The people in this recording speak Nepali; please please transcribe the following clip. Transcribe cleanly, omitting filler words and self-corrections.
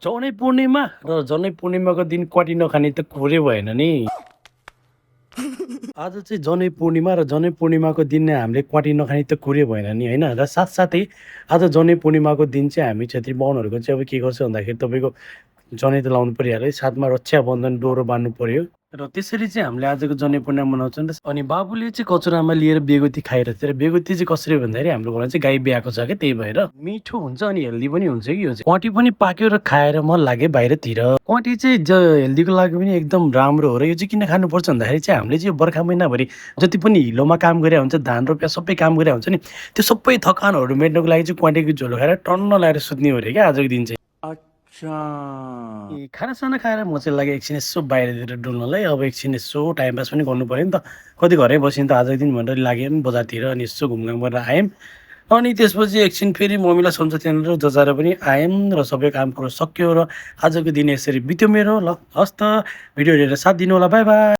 जनै पूर्णिमा र जनै पूर्णिमाको दिन क्वाटी नखाने त कुरै भएन नि। आज चाहिँ जनै पूर्णिमा र जनै पूर्णिमाको दिन नै हामीले क्वाटी नखाने त कुरै भएन नि होइन। र साथसाथै आज जनै पूर्णिमाको दिन चाहिँ हामी क्षेत्री बाहुनहरूको चाहिँ अब के गर्छ भन्दाखेरि तपाईँको जनै त लाउनु परिहाल्यो है, साथमा रक्षाबन्धन डोरो बाँध्नु पर्यो र त्यसरी चाहिँ हामीले आजको जनै पूर्णिमा मनाउँछौँ नि त। अनि बाबुले चाहिँ कचुरामा लिएर बेगुती खाइरहेको थियो र बेगुती चाहिँ कसरी भन्दाखेरि हाम्रो घरमा चाहिँ गाई ब्याएको छ क्या, त्यही भएर मिठो हुन्छ अनि हेल्दी पनि हुन्छ कि यो चाहिँ। क्वाटी पनि पाक्यो र खाएर मन लाग्यो बाहिरतिर। क्वाटी चाहिँ हेल्दीको लागि पनि एकदम राम्रो हो र यो चाहिँ किन खानुपर्छ भन्दाखेरि चाहिँ हामीले चाहिँ यो बर्खा महिनाभरि जति पनि हिलोमा काम गरे हुन्छ, धान रोप्या सबै काम गरे हुन्छ नि, त्यो सबै थकानहरू मेट्नको लागि चाहिँ क्वाटीको झोलो खाएर टन्न लगाएर सुत्ने हो अरे क्या आजको दिन चाहिँ। खानासाना खाएर म चाहिँ लाग्यो एकछिन यसो बाहिरतिर डुल्नलाई। अब एकछिन यसो टाइम पास पनि गर्नु पऱ्यो नि त, कति घरै बस्यो नि त आजको दिन भनेर लाग्यो नि बजारतिर। अनि यसो घुमघाम गरेर आयौँ अनि त्यसपछि एकछिन फेरि मम्मीलाई सम्झ त्यहाँनिर जजाएर पनि आयौँ र सबै काम कुरो सक्यो र आजको दिन यसरी बित्यो मेरो। ल हस् त, भिडियो हेरेर साथ दिनु होला, बाई बाई।